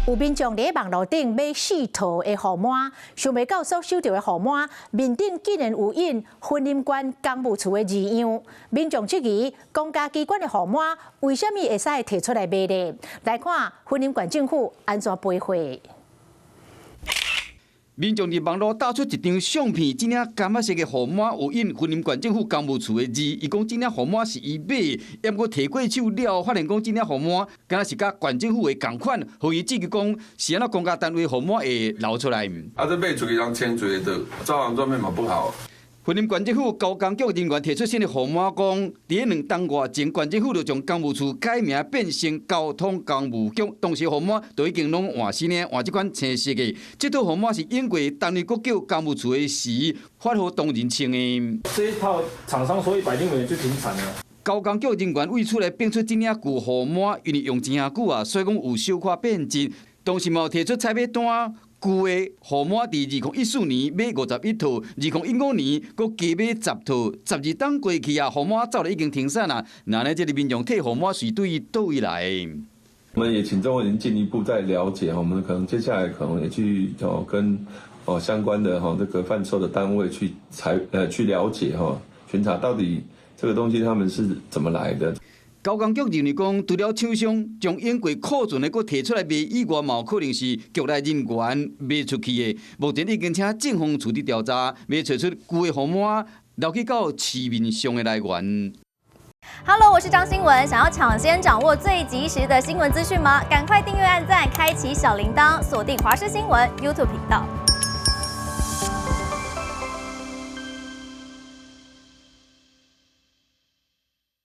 有民眾佇網路頂買四套的號碼，想袂到所收著的號碼面頂竟然有印雲林縣公務處的字樣。民眾質疑公家機關的號碼為啥物會使提出來賣呢？來看雲林縣政府按怎回回。民眾佇網路打出一張相片，這領柑仔色的號碼有印雲林縣政府公務處的字，伊講這領號碼是伊買，毋過提過手了後，發現講這領號碼敢若是佮縣政府的仝款，予伊質疑講是按怎公家單位號碼會流出來。啊，這賣出去人簽一个，走人做咩嘛不好。雲林縣政府交工局人員提出新的號碼，講佇2冬外前，縣政府就將公務處改名變成交通工務局，當時號碼就已經攏換新的，換這款青色的。這套號碼是經過單位國叫公務處的時發予當人穿的。這一套廠商說100令元就停產了。交工局人員為出來變出這領舊號碼，因為用真久啊，所以講有小可變質。當時嘛有提出採買單。舊的號碼佇2014年買51套，2015年閣加買10套，12冬過去啊，號碼早就已經停產啦。那呢，這个民眾提號碼是對佗位來？我們也請中國人進一步再了解，我們可能接下來可能也去哦跟哦相關的哈這個販售的單位去採去了解哈，巡查到底這個東西他們是怎麼來的。交工局認為講，除了廠商將用過庫存的閣提出來賣以外，嘛有可能是局內人員賣出去的。目前已經請政風處佇調查，欲揣出舊的號碼流去到市面上的來源。 Hello，我是張新聞，想要搶先掌握最及時的新聞資訊嗎？趕快訂閱、按讚、開啟小鈴鐺，鎖定華視新聞 YouTube 頻道。